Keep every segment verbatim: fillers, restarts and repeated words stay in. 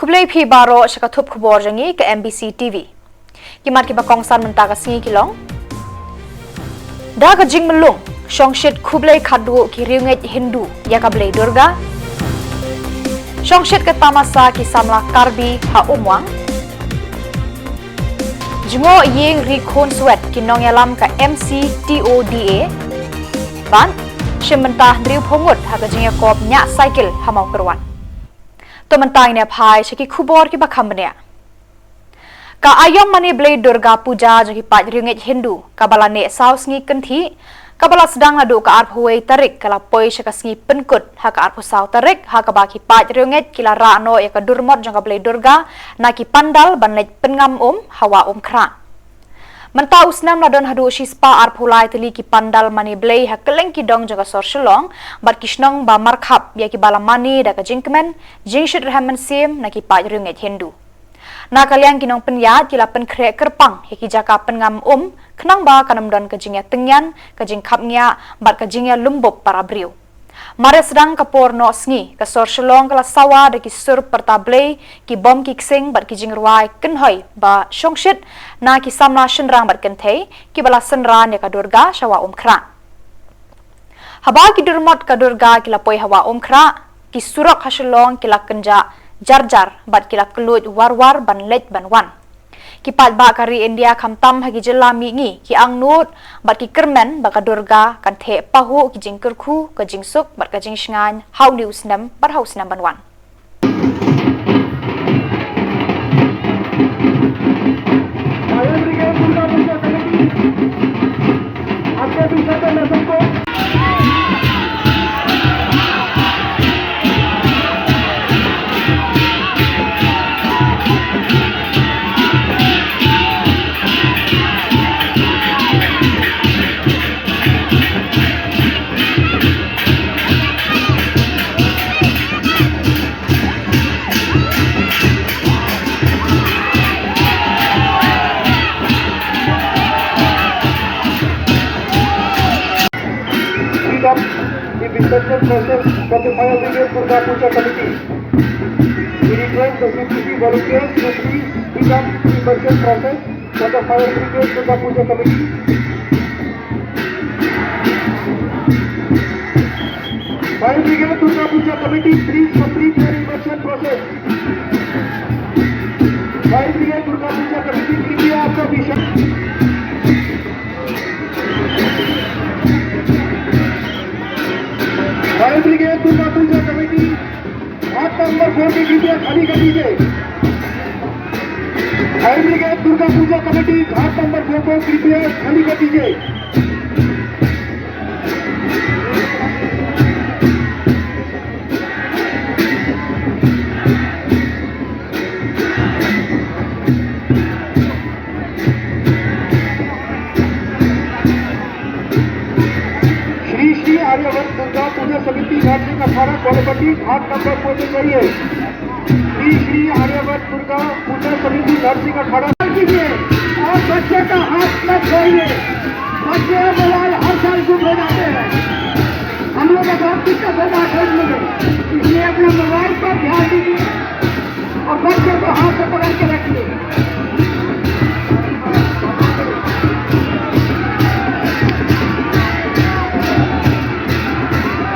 Khublei phi baroh sha ka thup khubor jong ngi ka M B C T V. Ki mat kiba kongsan mynta ka sngi ki long: Da ka jingmlung, shongshit khublei khatduh ki riewngeit Hindu ïa ka Blei Durga. Shongshit ka tamasa ki samla Karbi ha Umwang. Jngoh ïing ri khunswet ki nongïalam ka M C T O D A. Bad shim bynta hynriewphew ngut ha ka jingïakop ñiah cycle ha Mawkyrwat. To mynta ngin ïa phai sha ki khubor kiba kham bniah. Ka aïom mane Blei Durga Puja jong ki paid riewngeit Hindu kaba la neh saw sngi kynthih, kaba la sdang naduh ka arphew wei tarik ka la poi sha ka sngi pynkut ha ka arphew saw tarik, ha kaba ki paid riewngeit ki la rah noh ïa ka durmot jong ka Blei Durga na ki pandal ban leit pynngam um ha Wah Umkhrah. Mynta u snem la don haduh shispah arphew lai tylli ki pandal mane Blei ha kylleng ki dong jong ka sor Shillong bad ki shnong ba markhap ïa kiba la mane da ka jingkmen, jingshit rhem mynsiem na ki paid riewngeit Hindu. Na ka liang ki nongpynïaid ki la pynkhreh kyrpang ïa ki jaka pynngam um khnang ba kan ym don ka jingïatyngian, ka jingkhapngiah bad ka jingïalumbup para briew. Mar ïa sdang ka por noh sngi, ka sor Shillong ka la sawa da ki sur pyrta blei, ki bom ki ksing bad ki jingrwai kynhoi ba shongshit na ki samla shynrang bad kynthei kiba la synran ïa ka Durga sha Wah Umkhrah. Haba ki durmot ka Durga ki la poi ha Wah Umkhrah, ki surok ha Shillong ki la kynjah jarjar bad ki la kylluid warwar ban leit ban wan. Ki paidbah ka ri India khamtam ha ki jylla mihngi ki angnud bad ki kyrmen ba ka Durga kan theh pahuh ki jingkyrkhu, ka jingsuk bad ka jingshngaiñ ha une u snem bad ha u snem ban wan. Pick up the Visurjan process from the Fire Brigade Durga Puja Committee. We request the C P C volunteers to please pick up the Visurjan process for the Fire Brigade Durga Puja Committee. Fire Brigade Durga Puja Committee, please complete your immersion process. Fire Brigade Durga Puja Committee, कृपया आपका विषय। Fire Brigade Durga Puja Committee, घाट नंबर फोर पे कृपया खाली कर दीजिए। Fire Brigade Durga Puja Committee, घाट नंबर फोर को कृपया खाली कर दीजिए। श्री श्री आर्यावर्त दुर्गा पूजा समिति नरसिंह अखाड़ा कोलपट्टी, घाट नंबर फोर पे जाइए। श्री श्री आर्यावर्त दुर्गा पूजा समिति नरसिंह अखाड़ा कीजिए और बच्चे का हाथ मत छोड़िए। बच्चे मोबाइल हर साल गुम हो जाते हैं। हम लोग का बहुत दिक्कत होता है खोजने में, इसलिए अपना मोबाइल पर ध्यान दीजिए और बच्चे को हाथ से पकड़ के रखिए।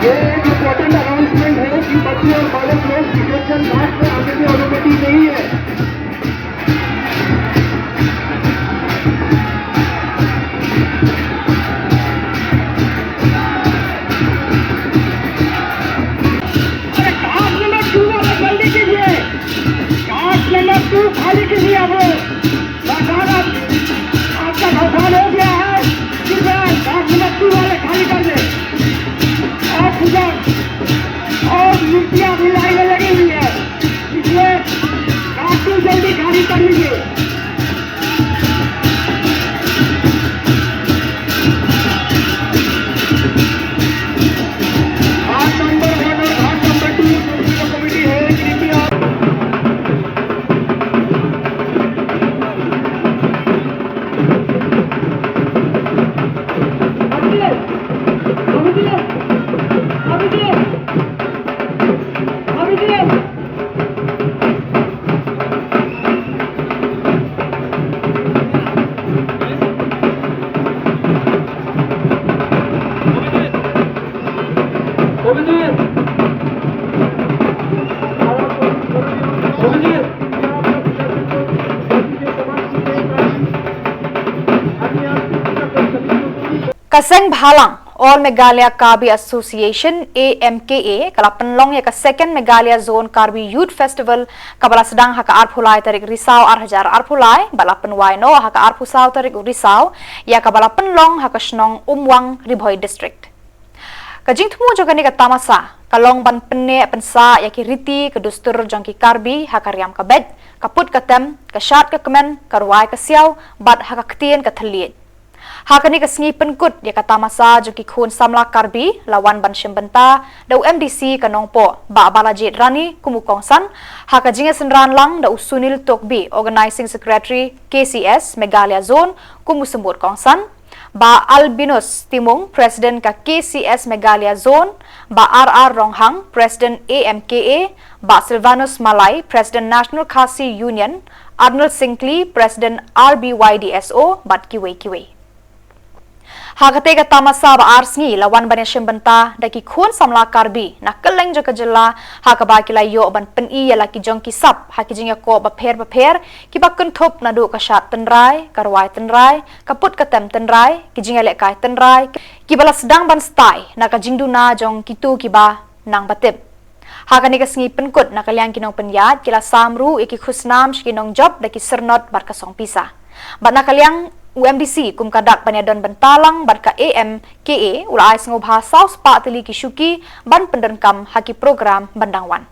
ये एक इंपॉर्टेंट अनाउंसमेंट है कि बच्चे और बालक लोग विसर्जन घाट पर आने की अनुमति नहीं है। अरे, घाट नंबर टू वाला जल्दी कीजिए, घाट नंबर टू खाली कीजिए आप लोग। भगवान, आप, आपका भगवान हो गया है, कृपया घाट नंबर टू वाले खाली कर दे। और पूजा और मूर्तियां भी लाइन में लगी हुई है, इसलिए घाट टू जल्दी खाली कर लीजिए। घाट नंबर वन और घाट नंबर टू जो कमेटी है, कृपया Ka seng bhalang All Meghalaya Karbi Association, A M K A, ka la pynlong ïa ka Second Meghalaya Zone Karbi Youth Festival, kaba la sdang ha ka arphew lai tarik Risaw ar hajar arphew lai, bad la pynwai noh ha ka arphew saw tarik Risaw, ïa kaba la pynlong ha ka shnong Umwang, Ri Bhoi District. Ka jingthmu jong kane ka tamasa ka long ban pynneh pynsah ïa ki riti ka dustur jong ki Karbi ha ka riam ka beit, ka put ka tem, ka shad ka kmen, ka rwai ka siaw, bad ha ka ktien ka thylliej. Ha kane ka sngi pynkut ïa ka tamasa jong ki khun samla Karbi, la wan ban shim bynta da u M D C ka Nongpoh, Bah Balajied Rani, kum u kongsan, ha ka jingïasynran lang da u Sunil Tokbi, Organising Secretary K C S Meghalaya Zone, kum u symbud kongsan, Bah Albinus Timung, President ka K C S Meghalaya Zone, Bah R R Ronghang, President A M K A, Bah Silvanus Malai, President National Khasi Union, Arnold Singkli, President R B Y D S O, bad kiwei kiwei. Ha katei ka tamasa ba ar sngi la wan ban ïashim bynta da ki khun samla Karbi na kylleng jong ka jylla, ha kaba ki la ïoh ban pyni ïa la ki jong ki sap ha ki jingïakob bapher bapher, kiba kynthup naduh ka shad tynrai, ka rwai tynrai, ka put ka tem tynrai, ki jingïalehkai tynrai, kiba la sdang ban stai na ka jingduna jong kito kiba nang ba tip. Ha kane ka sngi pynkut, na ka liang ki nongpynïaid ki la sam ruh ïa ki khusnam sha ki nongjop da ki syrnod bad ka song pisa. Bad na ka liang u M D C kum ka dak ban ïadon bynta lang bad ka A M K A, u la ai sngewbha saw spah tylli ki shuki ban pyndonkam ha ki program ban dang wan.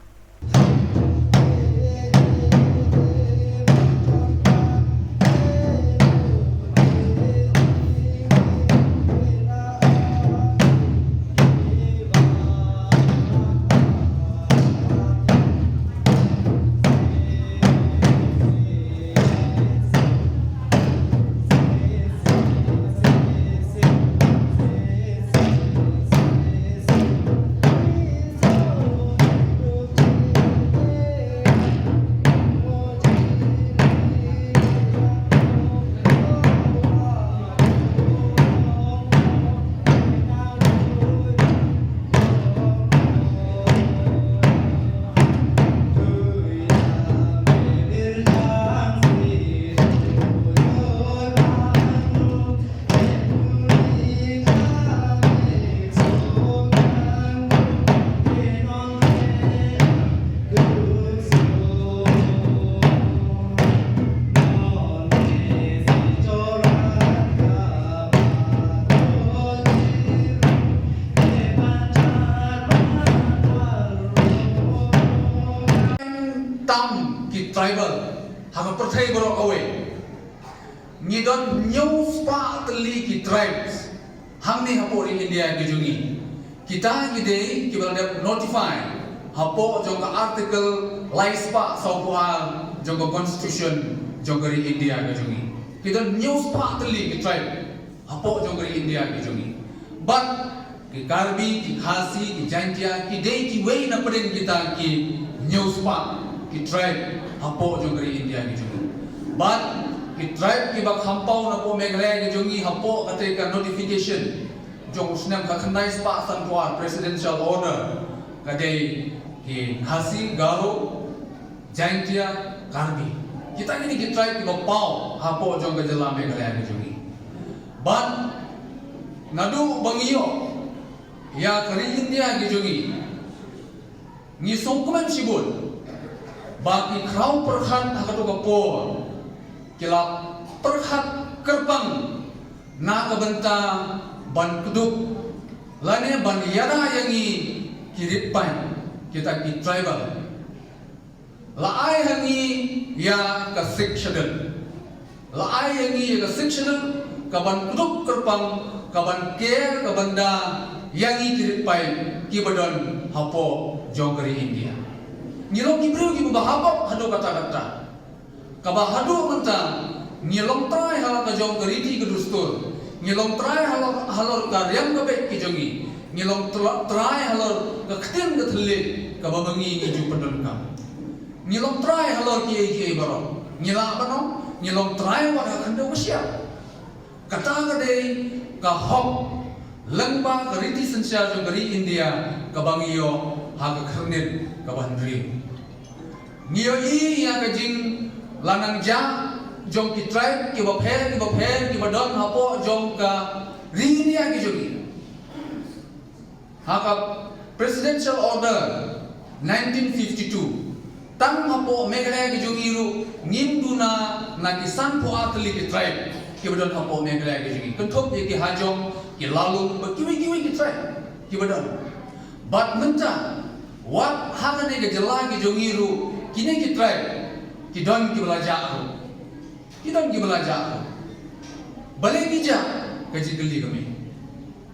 Tam ki tribal ha ka pyrthei baroh kawei. Ngi don hynñiew spah tylli ki tribes hangne hapoh ri India ka jong ngi. Kita ki dei kiba la dep notify hapoh jong ka article lai spah sawphew ar jong ka constitution jong ka ri India ka jong ngi. Ki don hynñiew spah tylli ki tribe hapoh jong ka ri India ka jong ngi. Bad ki Karbi, ki Khasi, ki Jaintia, ki dei kiwei na pdeng kita ki hynñiew spah ki tribe hapoh jong ka ri India ka jong ngi. Bad ki tribe kiba kham paw napoh Meghalaya ka jong ngi hapoh katei ka notification jong u snem khatkhyndai spah sanphew ar, presidential order, ka dei ki Khasi, Garo, Jaintia, Karbi. Kita kine ki tribe kiba paw hapoh jong ka jylla Meghalaya ka jong ngi. Bad naduh ba ngi ïoh ïa ka ri India ka jong ngi, ngi sngewkmen shibun ba ki khraw pyrkhat ha kato ka por ki la pyrkhat kyrpang na ka bynta ban kdup lane ban ïada ïa ngi ki rit paid, kita ki tribal. La ai ha ngi ïa ka Sixth Schedule. La ai ha ngi ïa ka Sixth Schedule, ka ban kdup kyrpang, ka ban ker, ka ban da ïa ngi ki rit paid kiba don hapoh jong ka ri India. Ngi long ki briew kiba hapoh haduh katta katta. Kaba haduh mynta ngi long trai ha la ka jong ka riti ka dustur. Ngi long trai ha la, halor ka riam ka beit ka jong ngi. Ngi long tra-, trai halor ka ktien ka thylliej kaba ma ngi ngi ju pyndonkam. Ngi long trai halor kiei kiei baroh. Ngi lah ban ong ngi long trai wat ha khyndew ka shyiap. Kata ka dei ka hok lyngba ka riti synshar jong ka ri India kaba ngi ïoh ha ka khyrnit kaba hynriew. Ngi ïohi ïa ka jinglanangjia jong ki tribe kiba pher kiba pher kiba don hapoh jong ka Ri India ki jong ngi, ha ka Presidential Order nineteen fifty-two, tang hapoh Meghalaya ki jong ngi ruh ngim duna na ki sanphew ar tylli ki tribe kiba don hapoh Meghalaya ki jong ngi, kynthup ïa ki Hajong, ki Lalung bad kiwei kiwei ki tribe kiba don. Bad mynta, wat ha kane ka jylla ki jong ngi ruh, kine ki tribe ki don kiba la jah ruh. Ki don kiba la jah ruh. Balei ngi jah? Ka jingkylli ka mih.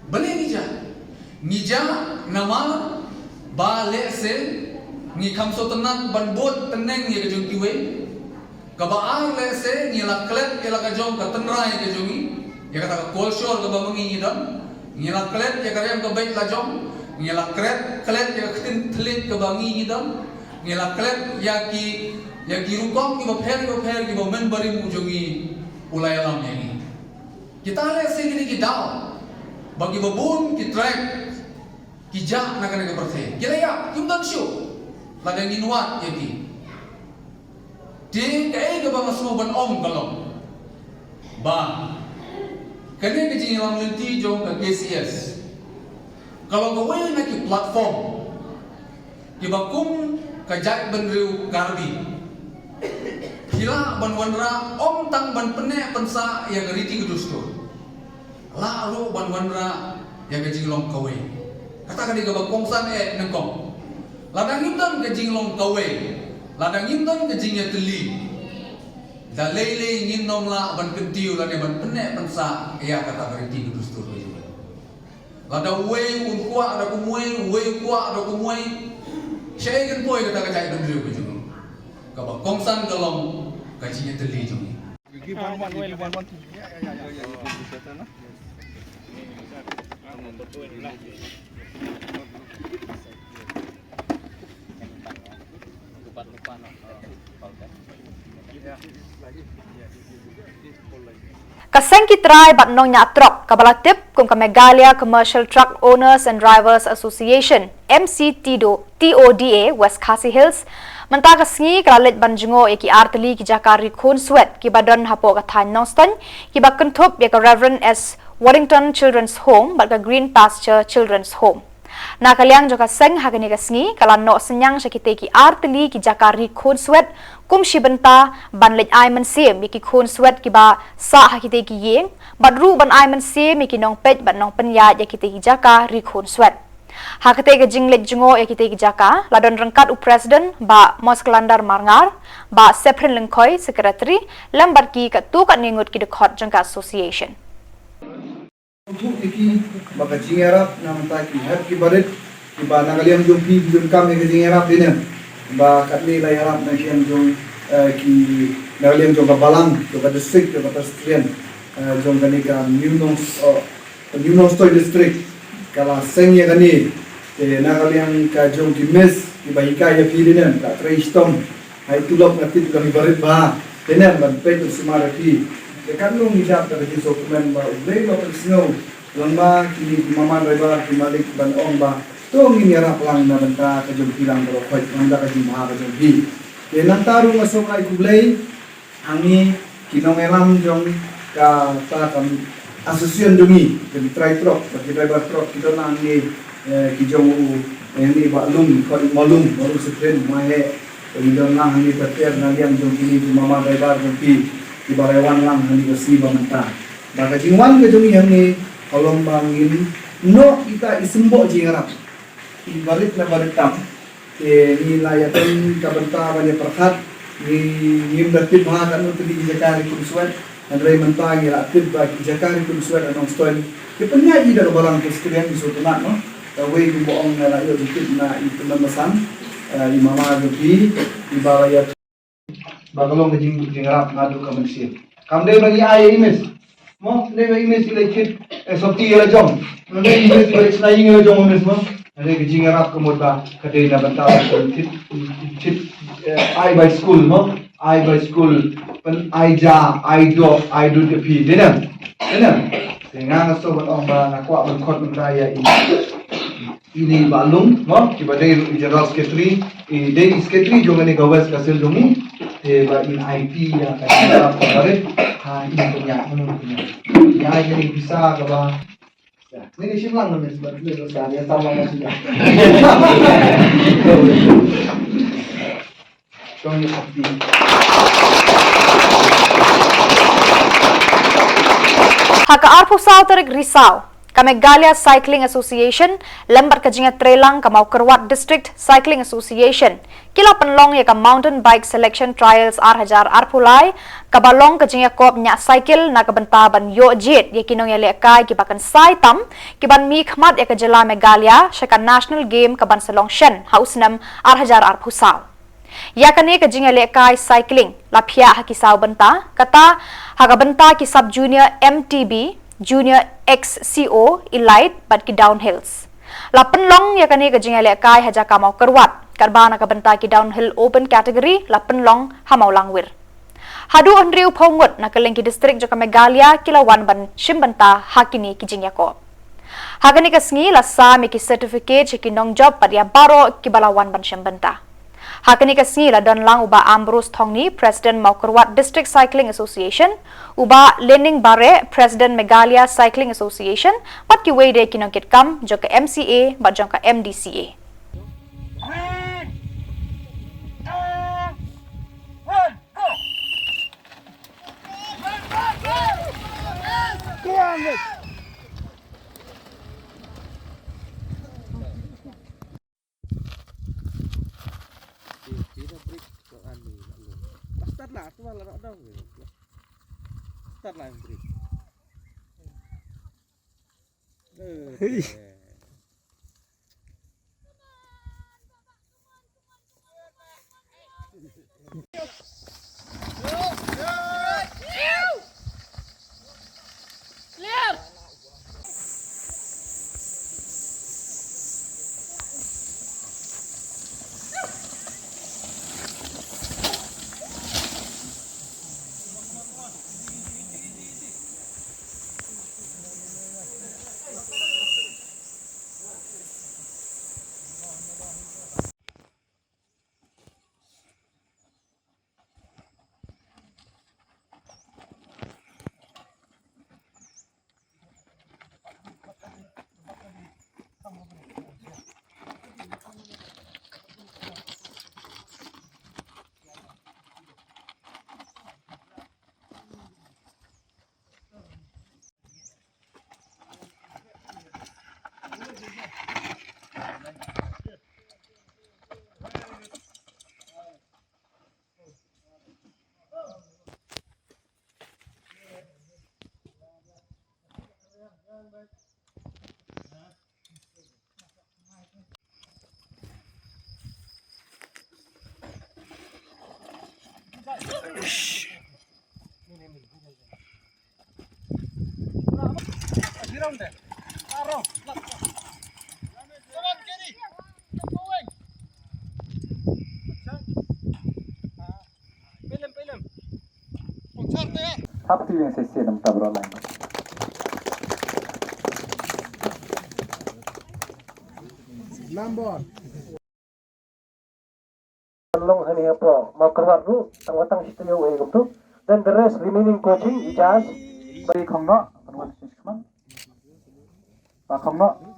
Balei ngi jah? Ngi jah namar ba lehse ngi kham sngewtynnat ban bud tneng ïa ka jong kiwei. Kaba ar, lehse ngi la klet ïa la ka jong ka tynrai ka jong ngi, ïa kata ka culture kaba ma ngi ngi don. Ngi la klet ïa ka riam ka beit la jong, ngi la klet, klet ïa ka ktien thylliej kaba ngi ngi don. Ngi la klet ïa ki, ïa ki rukom kiba pher kiba pher kiba u Member u jong ngi u la ïalam ïa ngi. Kita lehse kine ki daw ba kiba bun ki tribe ki jah na kane ka pyrthei. Ki la ïap, kim don shuh lada ngin wad ïa ki. Te kaei kaba nga sngew ban ong ka long ba kane ka jingïalam lynti jong ka K C S ka long kawei na ki platform kiba kum ka jaitbynriew Karbi phi lah ban wanrah ym tang ban pynneh pynsah ïa ka riti ka dustur. Lah ruh ban wanrah ïa ka jinglong kawei. Kata ka dei kaba kongsan eh nyngkong. Lada ngim don ka jinglong kawei, lada ngim don ka jingïatylli, da lei lei ngin ym lah ban kyntiew lane ban pynneh pynsah ïa kata ka riti ka dustur ka jong ngi. Lada uwei un kwah da kumwei, uwei un kwah da kumwei, shaei kan poi kata ka jaitbynriew ka jong ngi? Kaba kongsan ka long ka jingïatylli jong ngi. Ka seng ki trai bad nongñiah trok kaba la tip kum ka Meghalaya Commercial Truck Owners and Drivers Association, M C T O D A West Khasi Hills, mynta ka sngi ka la leit ban jngoh ïa ki artylli ki jaka ri khunswet kiba don hapoh ka thaiñ Nongstoiñ, kiba kynthup ïa ka Reverend S Warrington Children's Home bad ka Green Pasture Children's Home. Na ka liang jong ka seng ha kane ka sngi ka la noh synñiang sha kitei ki artylli ki jaka ri khunswet kum shi bynta ban leit ai mynsiem ïa ki khunswet kiba sah ha kitei ki ïing, bad ruh ban ai mynsiem ïa ki nongpeit bad nongpynïaid ïa kitei ki jaka ri khunswet. Ha katei ka jingleit jngoh ïa kitei ki jaka la don ryngkat u President Bah Mosklandar Marngar, Bah Seprin Lyngkhoi, Secretary, lem bad ki katto katne ngut ki dkhot jong ka association. Ba ka jingïarap na mynta ki hep ki barit kiba na ka liang jong phi phi donkam ïa ka jingïarap ine. Ba katne la ïarap na ka liang jong, eh, ki, na ka liang jong ka balang, jong ka district, jong ka Presbyterian, eh, jong kane ka New Nong, oh, New Nongstoiñ District, ka la seng ïa kane. Te na ka liang ka jong ki miss kiba hikai ïa phi linen, ka trei shitom. Hai tulop nga tip ka hi barit bha. Te ne ban peit u sumar ïa phi. Te kan ngi dap ka jingso kmen ba U Blei ba pynsngew. Lang ba kine ki mama driver ki malik ban ong ba to ngin ïarap lang na bynta ka jong phi lang baroh khoit, na bynta ka jingbha ka jong phi. Te nangta ruh nga sngewbha ïa U Blei. Hangne ki nongïalam jong kata ka association jong ngi, ki trai trok, ki driver trok, ki don hangne, eh, ki jong u, eh, hangne Bah Lum, Bah Lum, Bah Lum Seprin, Bah Heh, ki don lang hangne, ter ter na liang jong kine ki mama driver jong ki, kiba la wan lang hangne ka sngi ba mynta. Ba ka jingwan ka jong ngi hangne ka long ba ngin noh kita i symboh jingïarap. I barit na barit tam. Te ngi la ïa don ka bynta ban ïa pyrkhat, ngi ngim da tip bha katno tylli ki jaka ri khunswet. Hynrei mynta ngi la tip ba ki jaka ri khunswet ha Nongstoiñ ki pynïaid ïa da ka balang Presbyterian, ki sngewtynnat, no. Kawei kumba ong nga la ïoh jingtip na i Tymmen Basan, eh, i mama jong phi, iba la ïa ba ka long ka jing, jingïarap naduh ka mynsiem. Kam dei ba ngi ai ïa i miss. Mo, dei ba i miss i leit kit, eh, sopti ïa la jong. Dei i miss i leit shna ïing ïa la jong, miss mo. Dei ka jingïarap ka mut ba ka dei na bynta ba ka kit, kit, eh, ai bai skul mo. Ai bai skul, pyn ai ja, ai doh, ai dud ïa phi. Dei ne? Dei ne? Te nga nga sngewbha ban ong ba nga kwah ban khot mynta ïa i Ine i Bah Lum, mo, kiba dei ruh i General Secretary, i dei i Secretary jong kane ka West Khasi Hills jong ngi, te ba in ai phi ïa ka jingïarap kaba rit ha ine i pynïaid, ine i pynïaid. Ïa kane ka pisa kaba, ïa, ni ni shim lang na, ni ni sa, ïa, tam lang na sida. Shong ïa ka pisa. Ha ka arphew saw tarik Risaw, ka Meghalaya Cycling Association lem bad ka jingïatreilang ka Mawkyrwat District Cycling Association ki la pynlong ïa ka Mountain Bike Selection Trials ar hajar arphew lai, kaba long ka jingïakop ñiah cycle na ka bynta ban ïoh jied ïa ki nongïalehkai kiba kynsai tam, ki ban mih khmat ïa ka jylla Meghalaya sha ka National Game ka ban sa long shen ha u snem ar hajar arphew saw. Ïa kane ka jingïalehkai cycling la phiah ha ki saw bynta, kata ha ka bynta ki sub junior M T B, junior X C O, elite bad ki downhills. La pynlong ïa kane ka jingïalehkai ha jaka Mawkyrwat, katba na ka bynta ki downhill open category la pynlong ha Mawlangwir. Haduh hynriewphew ngut na kylleng ki district jong ka Meghalaya ki la wan ban shim bynta ha kine ki jingïakop. Ha kane ka sngi la sam ïa ki certificate sha ki nongjop bad ïa baroh kiba la wan ban shim bynta. Ha kane ka sngi la don lang u Bah Ambrose Thongni, President Mawkyrwat District Cycling Association, u Bah Lening Bareh, President Meghalaya Cycling Association, bad kiwei de ki nongkitkam jong ka M C A bad jong ka M D C A. Start lah, tu lah, dah, dah. Start lah, break. Eh, Hap ti weng sesi nam tabro lain. Number. Long hani hapo Mawkyrwat ru tang watang sitio e gumtu. Then the rest remaining coaching ijas. Bari khongno, panwan sisman. Ba khongno.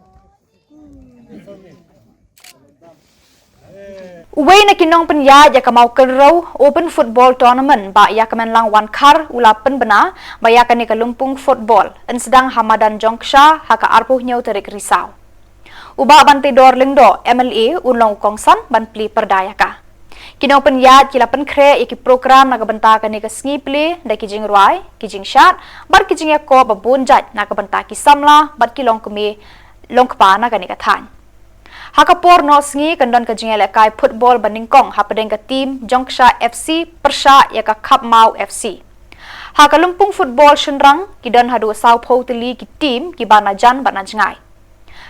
Uwei na ki nongpynïaid ïa ka Mawkynrew Open Football Tournament, Bah Ïakmenlang Wankhar, u la pynbna ba ïa kane ka lympung football yn sdang ha madan Jongksha ha ka arphew hynñiew tarik Risaw. U Bah Bantedor Lyngdoh, M L A, un long u kongsan ban plie pyrda ïa ka. Ki nongpynïaid ki la pynkhreh ïa ki program na ka bynta kane ka sngi plie da ki jingrwai, ki jingshad bad ki jingïakop ba bun jait na ka bynta ki samla bad ki longkmie longkpa na kane ka thaiñ. Ha ka por noh sngi kan don ka jingïalehkai football ba nyngkong hapdeng ka team Jongksha F C pyrshah ïa ka Khapmaw F C. Ha ka lympung football shynrang ki don haduh sawphew tylli ki team kiba na jan bad na jngai.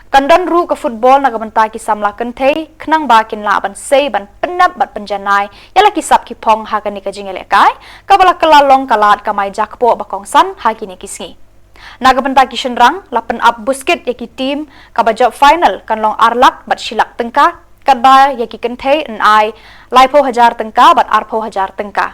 Kan don ruh ka football na ka bynta ki samla kynthei khnang ba kin lah ban sei ban pynnep bad pynjanai ïa la ki sap ki phong ha kane ka jingïalehkai kaba la kylla long ka lad kamai jakpoh ba kongsan ha kine ki sngi. Na ka bynta ki shynrang la pynap buskit ïa ki team kaba jop final kan long ar lak bad shi lak tyngka, katba ïa ki kynthei yn ai laiphew hajar tyngka bad arphew hajar tyngka.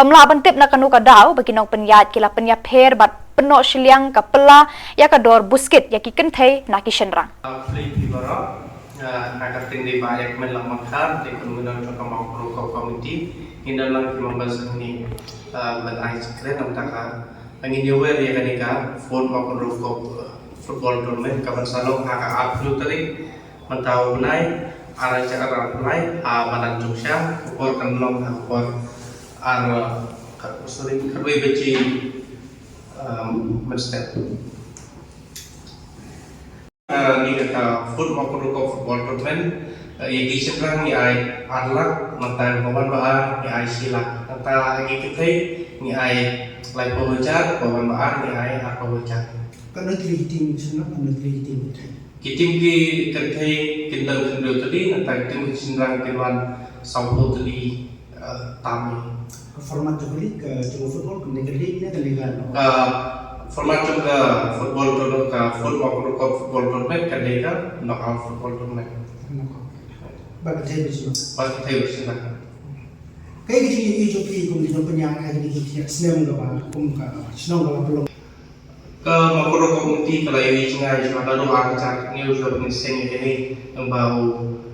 Ym lah ban tip na kano ka daw ba ki nongpynïaid ki la pynïapher bad pynnoh shiliang ka pella ïa ka dor buskit ïa ki kynthei na ki shynrang. Phi baroh, eh, nga kyrteng dei Bah Ïakmen Langmangkhar, dei convener jong ka Mawkynrew Cup Committee. Ngin don lang ki member hangne, eh, ban ai secret namar ka, ngin ïa wer ïa kane ka fourth Mawkynrew Cup, eh, football tournament kaban sa long ha ka arphew tarik mynta u bnai, ar hajar arphew lai, ha madan Jungsha, ka por kan long ha ka por ar, ka, sorry, khatwei baje, um, mynstep. Uh, ïa kane ka fourth Mawkynrew Cup football tournament, uh, ïa ki shynrang ngi ai ar lak, mynta ïa uba wan ba ar ngi ai shi lak, mynta ïa ki kynthei ngi ai laiphew hajar, uba wan ba ar ngi ai arphew hajar. Katno tylli ki team shynrang, katno tylli ki team kynthei? Ki team ki kynthei kin don khyndew tylli, nangta ki team ki shynrang kin wan sawphew tylli, eh, tam. Ka format jong ka league, ka jong ka football, ka league ne ka league, no? Ka format jong ka football tournament, ka football, ka football tournament ka dei ka knockout football tournament. Knockout. Ba kynthei ba shynrang. Ba kynthei ba shynrang. Kaei ka jingïohi jong phi kum ki nongpynïaid ha kine ki thiah snem kaba kum ka shnong kaba pynlong? Ka Mawkynrew Cup Committee ka la ïohi jngai shuwa naduh ar hajar hynñiew shuwa ba ngin seng ïa kane, naba u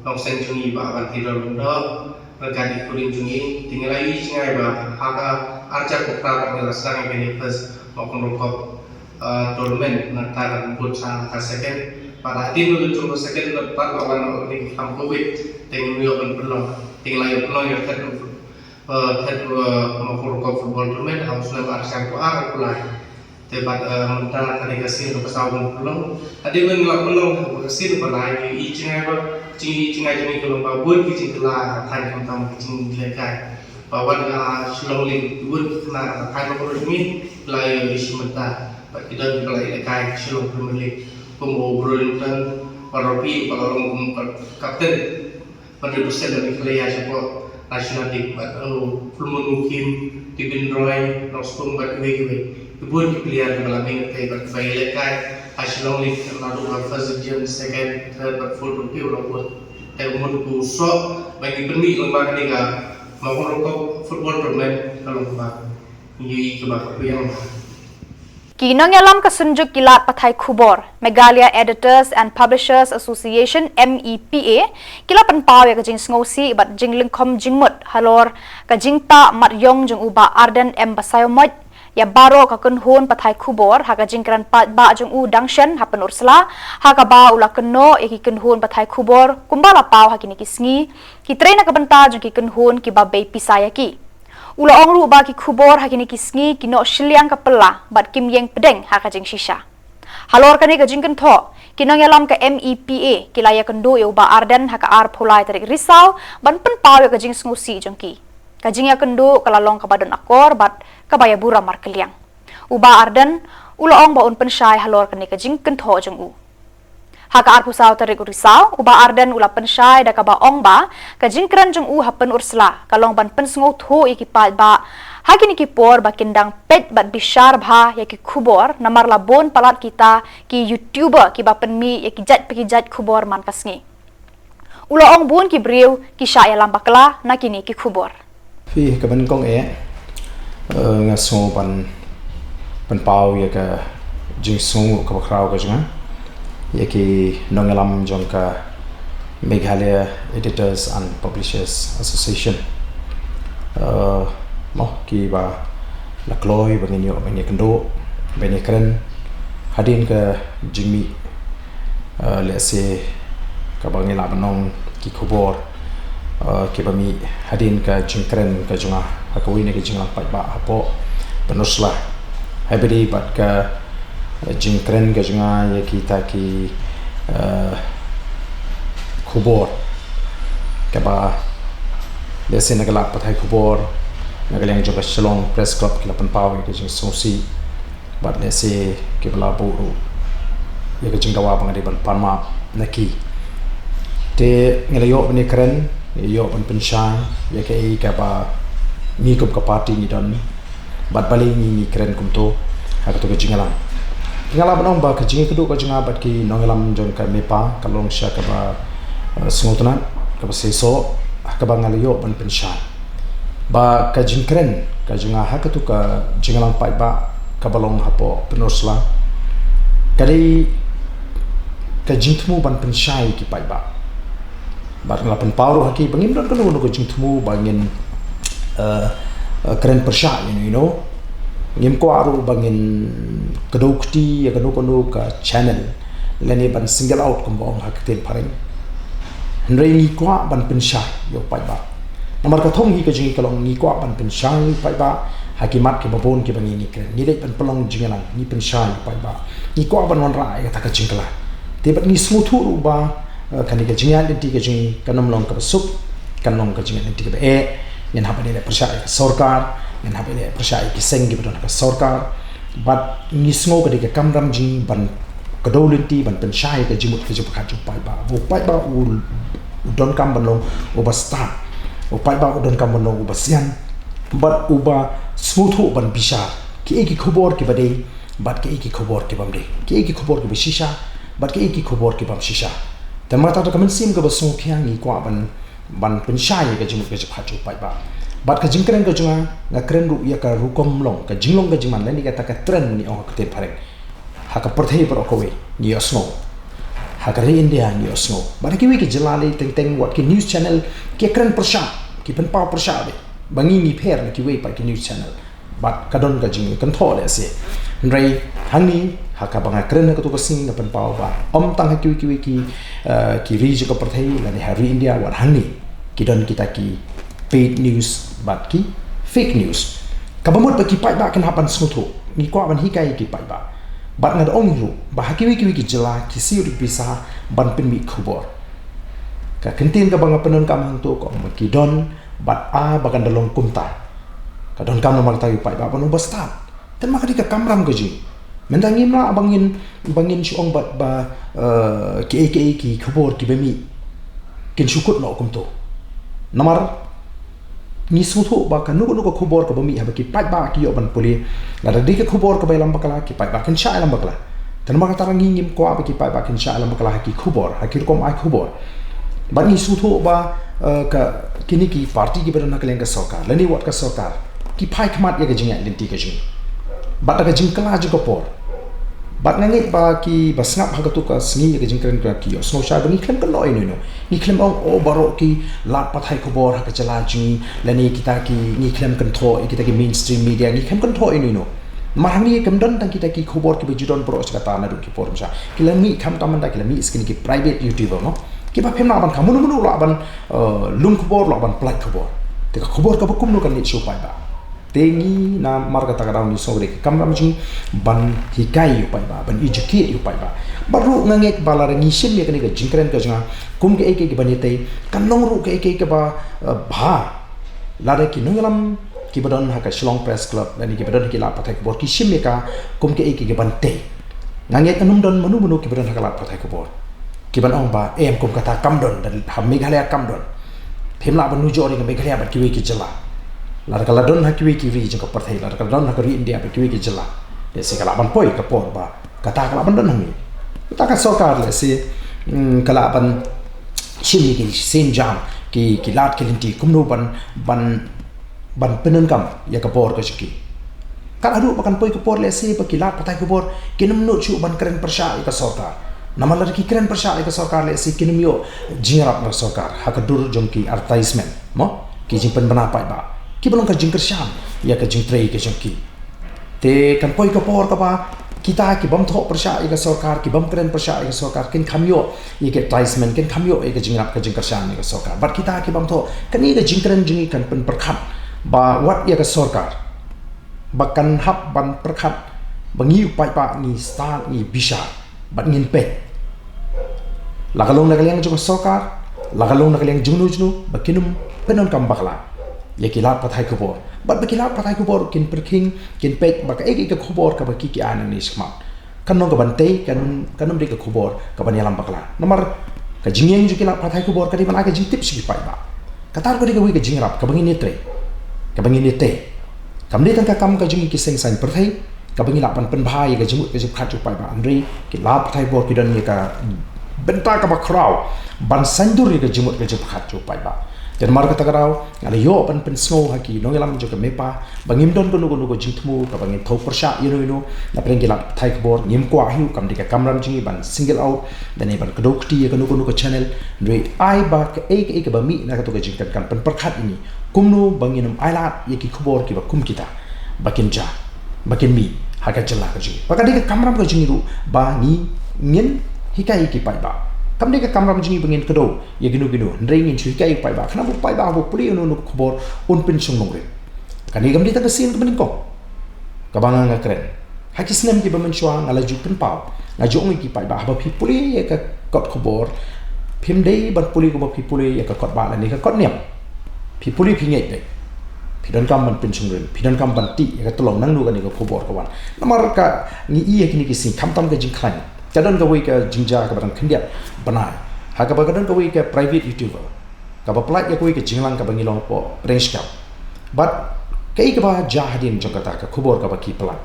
nongseng jong ngi Bah Banteidor Lyngdoh ryngkat ki khun jong ngi, te ngi la ïohi jngai ba ha ka ar hajar khatphra ba ngi la sdang ïa kane first Mawkynrew Cup, uh, tournament, nangta kan bud sa ka second. Bad hadien ba la jong ka second bad la wan ïa kane ka khlam covid, te ngim ïoh ban pynlong, te ngi la ïoh pynlong ïa ka third, uh, third, uh, Mawkynrew Cup football tournament ha u snem ar hajar arphew ar arphew lai. Te bad, eh, mynta kane ka sien kaba saw ban pynlong. Hadien ba ngi la pynlong kane ka sien kaba lai, ngi ïohi jngai ba, jingïohi jngai jong ngi ka long ba bun ki jingkylla ka thaiñ khamtam ki jingïalehkai. Ba wan ha Shillong League bun ki khynnah ka thaiñ ba bun jong ngi la ïohi shi mynta. Bad ki don kiba la ïalehkai Shillong Premier League kum u Brolington Robi ba la long kum ka-, kapten. Bad u Hussein Dani Khlaiya shapoh National League bad u Fullmoon Mukhim, Tibin Roy, Nongstung bad kiwei kiwei. Ki bun ki player kiba la mih nangtei bad kiba ïalehkai ha Shillong League naduh ka first division, second, third bad fourth ruh ki la bud. Te u mut u soh ba ngi pynmih lyngba kane ka Mawkynrew Cup football tournament ka long kaba ngi ïohi kaba ka pyrshang. Ki nongïalam ka Synjuk ki lad pathai khubor, Meghalaya Editors and Publishers Association, M E P A, ki la pynpaw ïa ka jingsngewsih bad jinglyngkhom jingmut halor ka jingtah mat ïong jong u Bah Ardent M Basaiawmoit ïa baroh ka kynhun pathai khubor ha ka jingkren paidbah jong u dang shen ha Pynursla, ha kaba u la kynnoh ïa ki kynhun pathai khubor kumba la paw ha kine ki sngi, ki trei na ka bynta jong ki kynhun kiba bei pisa ïa ki. U la ong ruh ba ki khubor ha kine ki sngi ki noh shiliang ka pella bad kim ïeng pdeng ha ka jingshisha. Halor kane ka jingkynthoh, ki nongïalam ka M E P A ki la ïakynduh ïa u Bah Ardent ha ka arphew lai tarik Risaw ban pynpaw ïa ka jingsngewsih jong ki. Ka jingïakynduh ka la long kaba don akor bad kaba ïaburom markylliang. U Bah Ardent u la ong ba un pynshai halor kane ka jingkynthoh jong u. Ha ka arphew saw tarik u Risaw, u Bah Ardent u la pynshai da kaba ong ba ka jingkren jong u ha Pynursla ka long ban pynsngewthuh ïa ki paidbah ha kine ki por ba kin dang peit bad bishar bha ïa ki khubor namar la bun palat kita ki YouTuber kiba pynmih ïa ki jait pa ki jait khubor man ka sngi. U la ong bun ki briew ki shah ïalam bakla na kine ki khubor. Phi, ka ban kong eh, eh, nga sngew ban pynpaw ïa ka jingsngew kaba khraw ka jong nga ïa ki nongïalam jong ka Meghalaya Editors and Publishers Association. Eh, mo kiba la kloi ba ngin ïoh ban ïakynduh, ban ïakren hadien ka jingmih, eh, lehse kaba ngi lah ban ong ki khubor, eh, kiba mih hadien ka jingkren ka jong nga ha kawei na ka jingïalang paidbah hapoh Pynursla. Haba ïadei bad ka, eh, jingkren ka jong nga ïa kita ki, eh, khubor kaba lehse na ka lad pathai khubor na ka liang jong ka Shillong Press Club ki la pynpaw ïa ka jingsngewsih. Bad lehse kiba la buh ruh ïa ka jingdawa ba nga dei ban pan map na ki. Te ngi la ïoh ban ïakren, ngi la ïoh ban pynshai ïa kaei kaba ngi kum ka party ngi don bad balei ngi, ngi kren kumto ha kato ka jingïalang. Nga lah ban ong ba ka jingïakynduh ka jong nga bad ki nongïalam jong ka MEPA ka long sha kaba, eh, sngewtynnat, kaba seisoh, ha kaba nga la ïoh ban pynshai ba ka jingkren ka jong nga ha kato ka jingïalang paidbah kaba long hapoh Pynursla ka dei ka jingthmu ban pynshai ki paidbah. Bad nga la pynpaw ruh ha ki ba ngim don kano kano ka jingthmu ba ngin, eh, eh, kren pyrshah, you know, you know. Ngim kwah ruh ba ngin kdew kti ïa kano kano ka channel lane ban single out kumba ong ha ka ktien phareng. Hynrei ngi kwah ban pynshai ïa u paidbah. Namar ka thong hi ka jong ngi ka long ngi kwah ban pynshai ïa u paidbah ha ki mat kiba bun kiba ngi ngi kren. Ngi leit ban pynlong jingïalang, ngi pynshai ïa u paidbah. Ngi kwah ban wanrah ïa kata ka jingkylla. Te bad ngi sngewthuh ruh ba, eh, kane ka jingïaid lynti ka jong ngi kan ym long kaba suk, kan long ka jingïaid lynti kaba eh. Ngin hap ban ïaleh pyrshah ïa ka sorkar, ngin hap ban ïaleh pyrshah ïa ki seng kiba don ha ka sorkar. Bad ngi sngew ka dei ka kamram jong ngi ban kdew lynti ban pynshai ïa ka jingmut ka jingpyrkhat jong u paidbah. U paidbah u, u donkam ban long uba stad. U paidbah u donkam ban long uba sian. Bad uba sngewthuh ban bishar kiei ki khubor kiba dei bad kiei ki khubor ki bym dei, kiei ki khubor kiba shisha bad kiei ki khubor ki bym shisha. Te namar kata ka mynsiem kaba sngewkhia ngi kwah ban, ban pynshai ïa ka jingmut ka jingpyrkhat jong u paidbah. Bad ka jingkren ka jong nga, nga kren ruh ïa ka rukom long, ka jinglong ka jingman lane kata ka trend ngi ong ha ka ktien phareng. Ha ka pyrthei baroh kawei ngi ïohsngew. Ha ka ri India ngi ïohsngew. Bad ha kiwei ki jylla lei teng teng wat ki news channel ki kren pyrshah, ki pynpaw pyrshah beit ba ngi ngi pher na kiwei pat ki news channel. Bad ka don ka jingkynthoh lehse. Hynrei hangne ha kaba nga kren ha kato ka sngi nga pynpaw ba ym tang ha kiwei kiwei ki, eh, ki ri jong ka pyrthei lane ha ri India, wat hangne ki don kita ki paid news bad ki fake news. Kaba mut ba ki paidbah kin hap ban sngewthuh. Ngi kwah ban hikai ïa ki paidbah. Bad nga da ong ruh ba ha kiwei kiwei ki jylla ki siew ruh ki pisa ban pynmih khubor. Ka kyntien kaba nga pyndonkam hangto ka ong ba ki don bad a ba kan da long kumta. Ka donkam namar kata ïa u paidbah ban long uba stad. Te namar ka dei ka kamram ka jong ngi. Mynta ngim lah ba ngin, ba ngin shu ong bad ba, eh, kiei kiei ki khubor kiba mih kin shu kut noh kumto. Namar ngi sngewthuh ba kano kano ka khubor kaba mih haba ki paidbah ki ïoh ban pule, lada dei ka khubor kaba ïalam bakla, ki paidbah kin shah ïalam bakla. Te namar kata ngi ngim kwah ba ki paidbah kin shah ïalam bakla ha ki khubor, ha ki rukom ai khubor. Bad ngi sngewthuh ba, eh, ka, kine ki party kiba don ha ka liang ka sorkar lane wat ka sorkar ki phai khmat ïa ka jingïaid lynti ka jong ngi. Bad da ka jingkylla jong ka por. Bad nga ngeit ba kiba sngap ha kato ka sngi ïa ka jingkren ka ki ïohsngew shai ba ngi khlem kynnoh ïano ïano. Ngi khlem ong, oh, baroh ki lad pathai khubor ha ka jylla jong ngi lane kita ki, ngi khlem kynthoh ïa kita ki mainstream media, ngi khlem kynthoh ïano ïano. Namar hangne kam don tang kita ki khubor kiba ju don baroh shi katta naduh ki por mynshuwa. Ki la mih khamtam mynta, ki la mih sha kine ki private YouTuber mo. Kiba phim lah ban kham, mano mano lah ban, eh, lum khubor, lah ban pynlait khubor. Te ka khubor kaba kumno kan leit sha u paidbah. Te ngi namar kata ka daw ngi sngew ba dei ka kamram jong ngi ban hikai ïa u paidbah, ban educate ïa u paidbah. Bad ruh nga ngeit ba lada ngi shim ïa kane ka jingkren ka jong nga kum kaei kaei kaba ïatei, kan long ruh kaei kaei kaba, eh, bha. Lada ki nongïalam kiba don ha ka Shillong Press Club lane kiba don ha ki lad pathai khubor ki shim ïa ka kum kaei kaei kaban tei. Nga ngeit kan ym don mano mano kiba don ha ka lad pathai khubor kiban ong ba em kum kata kam don, da ha Meghalaya kam don. Phim lah ban nujor ïa ka Meghalaya bad kiwei ki jylla. Lada ka la don ha kiwei ki ri jong ka pyrthei, lada ka la don ha ka ri India bad kiwei ki jylla, lehse ka lah ban poi ka por ba kata ka lah ban don hangne. Kata ka sorkar lehse, mm, ka lah ban shim ïa ki sienjam, ki, ki lad ki lynti kumno ban, ban, ban pyndonkam ïa ka bor ka jong ki. Kat haduh ba kan poi ka por lehse ba ki lad pathai khubor kin ym nud shuh ban kren pyrshah ïa ka sorkar. Namar lada ki kren pyrshah ïa ka sorkar lehse kin ym ïoh jingïarap na ka sorkar ha ka dur jong ki advertisement mo, ki jingpynbna paidbah kiba long ka jingkyrshan ïa ka jingtrei ka jong ki. Te kan poi ka por kaba kita ki bym thoh pyrshah ïa ka sorkar, ki bym kren pyrshah ïa ka sorkar kin kham ïoh ïa ka advertisement, kin kham ïoh ïa ka jingïarap ka jingkyrshan ïa ka sorkar. Bad kita ki bym thoh, kane ka jingkren jong ngi kan pynpyrkhat ba wat ïa ka sorkar ba kan hap ban pyrkhat ba ngi u paidbah ngi stad, ngi bishar bad ngin peit. La ka long na ka liang jong ka sorkar, la ka long na ka liang jong no jong no, ba kin ym pyndonkam bakla ïa ki lad pathai khubor. Bad ba ki lad pathai khubor kin pyrkhing, kin peit ba kaei kaei ka khubor kaba ki ki ai nangne shakhmat. Kan long kaban tei, kan, kan ym dei ka khubor kaban ïalam bakla. Namar ka jingïeng jong ki lad pathai khubor ka dei ban ai ka jingtip sha ki paidbah. Kata ruh ka dei kawei ka jingïarap kaba ngin ïatrei, kaba ngin ïatei. Kam dei tang ka kam ka jong ngi ki seng saiñ pyrthei kaba ngi lah ban pynbha ïa ka jingmut ka jingpyrkhat jong u paidbah, hynrei ki lad pathai khubor ki don ïa ka bynta kaba khraw ban saiñdur ïa ka jingmut ka jingpyrkhat jong u paidbah. Te namar kata ka daw nga la ïoh ban pynsngew ha ki nongïalam jong ka MEPA ba ngim don kano kano ka jingthmu kaba ngin thew pyrshah ïano ïano na pdeng ki lad pathai khubor. Ngim kwah hi kam dei ka kamram jong ngi ban single out lane ban kdew kti ïa kano kano ka channel. Hynrei ai ba kaei kaei kaba mih na kato ka jingkyrkhu kan pynpyrkhat ïa ngi kumno ba ngin ym ailad ïa ki khubor kiba kum kita ba kin ja ba kin mih ha ka jylla ka jong ngi. Ba ka dei ka kamram ka jong ngi ruh ba ngi ngin hikai ïa ki paidbah. Kam dei ka kamram jong ngi ba ngin kdew ïa kino kino, hynrei ngin shu hikai ïa ki paidbah khnang ba u paidbah haba u pule ïa uno uno u khubor un pynshong nongrim. Kane kam dei tang ka sien kaba nyngkong kaba nga nga kren. Ha ki snem kiba mynshuwa nga la ju pynpaw, nga ju ong ïa ki paidbah haba phi pule ïa ka kot khubor, phim dei ban pule kumba phi pule ïa ka kot bah lane ka kot niam. Phi pule phi ngeit beit. Phi donkam ban pynshong nongrim, phi donkam ban tih ïa ka tyllong nangno kane ka khubor ka wan. Namar ka ngi ïa kine ki sngi khamtam ka jingkhlaiñ, ka don kawei ka jingjia kaba dang khyndiat bnai ha kaba ka don kawei ka private YouTuber kaba pynlait ïa kawei ka jingïalang kaba ngi long hapoh pdeng shkam. Bad kaei kaba jia hadien jong kata ka khubor kaba ki pynlait,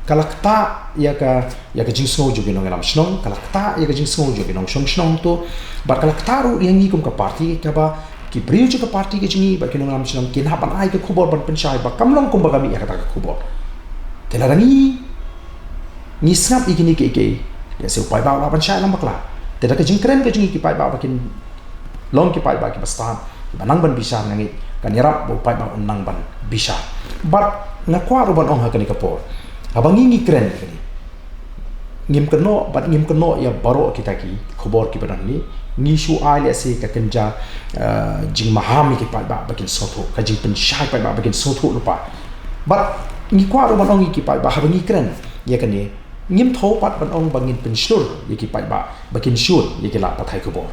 ka la ktah ïa ka, ïa ka jingsngew jong ki nongïalam shnong, ka la ktah ïa ka jingsngew jong ki nongshong shnong to, bad ka la ktah ruh ïa ngi kum ka party kaba ki briew jong ka party ka jong ngi bad ki nongïalam shnong kin hap ban ai ka khubor ban pynshai ba kam long kumba ka mih ïa kata ka khubor. Te lada ngi, ngi sngap ïa kine kiei kiei, lehse u paidbah u lah ban shah ïalam bakla. Te da ka jingkren ka jong ngi ki paidbah ba kin long ki paidbah kiba stad, kiba nang ban bishar, nga ngeit kan ïarap ba u paidbah un nang ban bishar. Bad nga kwah ruh ban ong ha kane ka por, haba ngi ngi kren ïa kane, ngim kynnoh bad ngim kynnoh ïa baroh kita ki khubor kiba don hangne. Ngi shu ai lehse ka kynja, eh, jingmaham ïa ki paidbah ba kin sngewthuh, ka jingpynshai paidbah ba kin sngewthuh lypa. Bad ngi kwah ruh ban ong ïa ki paidbah haba ngi kren ïa kane, ngim thew pat ban ong ba ngin pynshlur ïa ki paidbah ba kin shun ïa ki lad pathai khubor.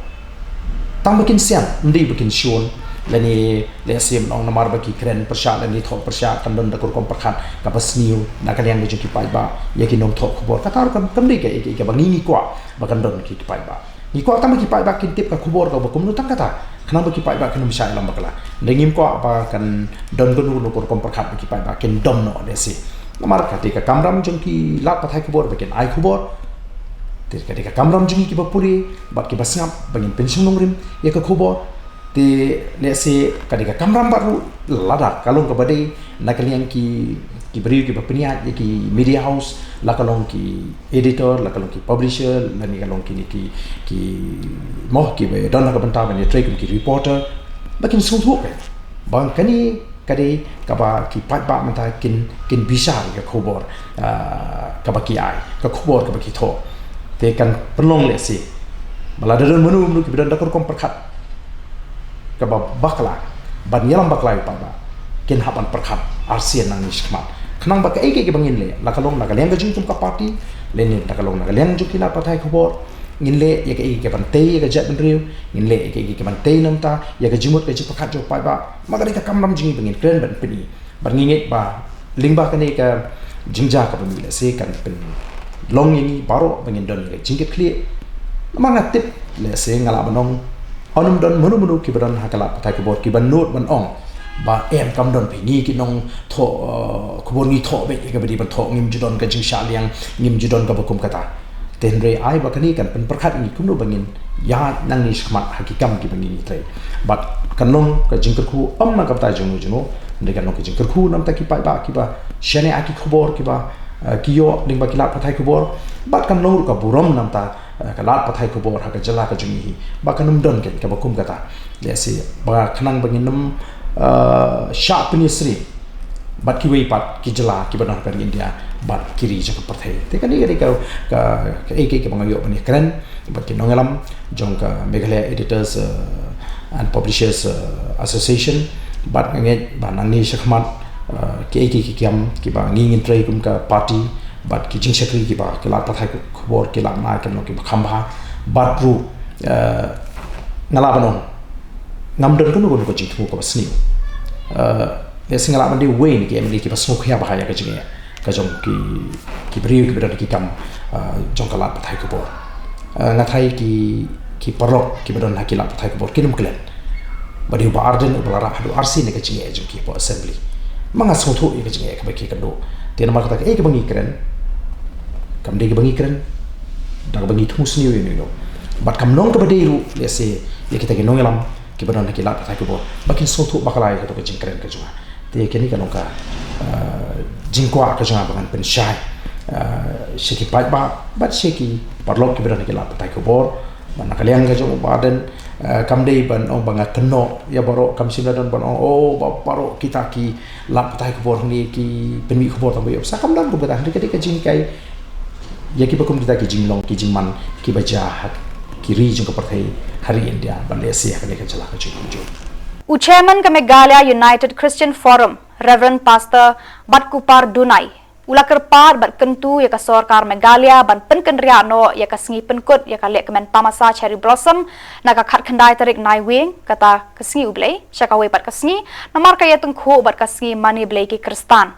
Tang ba kin sian, ym dei ba kin shun, lane lehse ban ong namar ba ki kren pyrshah lane thoh pyrshah kan don da ka rukom pyrkhat kaba sniew na ka liang ka jong ki paidbah ïa ki nongthoh khubor. Kata ruh kam, kam dei ka, ka, kaba ngi ngi kwah ba kan don ki, ki paidbah. Ngi kwah tang ba ki paidbah kin tip ka khubor kaba kumno tang kata, khnang ba ki paidbah kin ym shah ïalam bakla. Hynrei ngim kwah ba kan don kano kano ka rukom pyrkhat ba ki paidbah kin dom noh lehse. Namar ka dei ka kamram jong ki lad pathai khubor ba kin ai khubor. Te ka dei ka kamram jong ngi kiba pule bad kiba sngap ba ngin pynshong nongrim ïa ka khubor. Te lehse ka dei ka kamram bad ruh lada ka long kaba dei na ka liang ki, ki briew kiba pynïaid ïa ki media house, la ka long ki editor, la ka long ki publisher, lane ka long kine ki, ki, mo, kiba don ha ka bynta ban ïatrei kum ki reporter, ba kin sngewthuh ba kane ka dei kaba ki paidbah mynta kin, kin bishar ïa ka khubor, ah, kaba ki ai, ka khubor kaba ki thoh. Te kan pynlong lehse ba lada don mano mano kiba don da ka rukom pyrkhat kaba bakla ban ïalam bakla ïa u paidbah, kin hap ban pyrkhat arsien nangne shakhmat. Khnang ba kaei kaei kaba ngin leh, la ka long na ka liang ka jong ngi kum ka party, lane la ka long na ka liang jong ki lad pathai khubor, ngin leh ïa kaei kaei kaban tei ïa ka jaitbynriew, ngin leh ïa kaei kaei kaban tei na ka bynta ïa ka jingmut ka jingpyrkhat jong u paidbah. Ma ka dei ka kamram jong ngi ba ngin kren ban pyni. Bad ngi ngeit ba lyngba kane ka jingjia kaba mih lehse kan pynlong ïa ngi baroh ba ngin don ïa ka jingkitkhlieh. Namar nga tip lehse, nga lah ban ong, ym don mano mano kiba don ha ka lad pathai khubor kiba nud ban ong ba em, kam don phi, ngi ki nongthoh, eh, khubor ngi thoh beit ïa kaba dei ban thoh, ngim ju don ka jingshah liang, ngim ju don kaba kum kata. Te hynrei ai ba kane kan pynpyrkhat ïa ngi kumno ba ngin ïaid nangne shakhmat ha ki kam kiba ngin ïatrei. Bad kan long ka jingkyrkhu ym na ka bynta jongno jongno, hynrei kan long ka jingkyrkhu na ka bynta ki paidbah kiba shaniah ïa ki khubor kiba, eh, ki ïoh lyngba ki lad pathai khubor. Bad kan long ruh ka burom na ka bynta, eh, ka lad pathai khubor ha ka jylla ka jong ngi hi ba kan ym don keiñ kaba kum kata. Lehse ba khnang ba ngin ym, eh, shah pynïasyriem bad kiwei pat ki jylla kiba don ha ka ri India bad ki ri jong ka pyrthei. Te kane ka dei ka, ka, kaei kaei kaba nga ïoh ban ïakren bad ki nongïalam jong ka Meghalaya Editors, eh, and Publishers, eh, Association. Bad nga ngeit ba nangne shakhmat, eh, kiei kiei ki kam kiba ngi ngin trei kum ka party bad ki jingshakri kiba ki lad pathai khubor ki lah ban ai kan long kiba kham bha. Bad ruh, eh, nga lah ban ong, ngam don kano kano ka jingthmu kaba sniew. Eh, lehse nga lah ban dei uwei na ki M L A kiba sngewkhia bha ïa ka jingeh ka jong ki, ki briew kiba don ha ki kam, eh, jong ka lad pathai khubor. Eh, nga tharai ki, ki paralok kiba don ha ki lad pathai khubor kin ym klet ba dei u Bah Ardent uba la rah haduh arsien ïa ka jingeh jong ki hapoh Assembly. Ma nga sngewthuh ïa ka jingeh kaba ki kynduh. Te namar kata kaei kaba ngi kren, kam dei kaba ngi kren da kaba ngi thmu sniew ïano ïano. Bad kam long kaba dei ruh lehse ïa kita ki nongïalam kiba don ha ki lad pathai khubor ba kin sngewthuh bakla ïa kato ka jingkren ka jong nga. Te kane ka long ka, eh, jingkwah ka jong nga ba ngan pynshai, eh, sha ki paidbah bad sha ki paralok kiba don ha ki lad pathai khubor. Ba na ka liang ka jong u Bah Ardent, eh, kam dei ban ong ba nga kynnoh ïa baroh, kam shym la don ban ong, oh, ba baroh kita ki lad pathai khubor hangne ki pynmih khubor tang ba ïoh pisa, kam don kumta. Hynrei ka dei ka jinghikai ïa kiba kum kita ki jinglong ki jingman kiba jia ha ki ri jong ka pyrthei, ha ri India bad lehse ha kane ka jylla ka jong ngi kumjuh. U Chairman ka Meghalaya United Christian Forum, Reverend Pastor Batkuppar Dunai, u la kyrpad bad kyntu ïa ka sorkar Meghalaya ban pynkynriah noh ïa ka sngi pynkut ïa ka lehkmen tamasa Cherry Blossom na ka khatkhyndai tarik Naiwieng, kata ka sngi U Blei, sha kawei pat ka sngi, namar ka ïatyngkhuh bad ka sngi Mane Blei ki Khristan.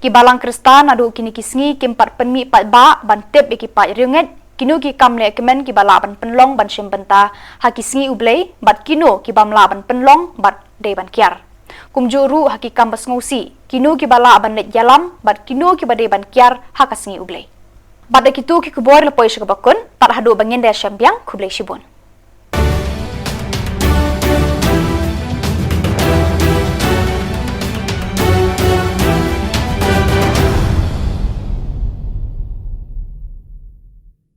Ki balang Khristan naduh kine ki sngi kim pat pynmih paidbah ban tip ïa ki paid riewngeit, kino ki kam lehkmen kiba lah ban pynlong ban shim bynta ha ki sngi U Blei, bad kino ki bym lah ban pynlong bad dei ban kiar. Kumjuh ruh ha ki kam ba sngewsih, kino kiba lah ban leit ïalam bad kino kiba dei ban kiar ha ka sngi U Blei. Bad da kito ki khubor la poi sha kaba kut, tad haduh ba ngin da shem biang, khublei shibun.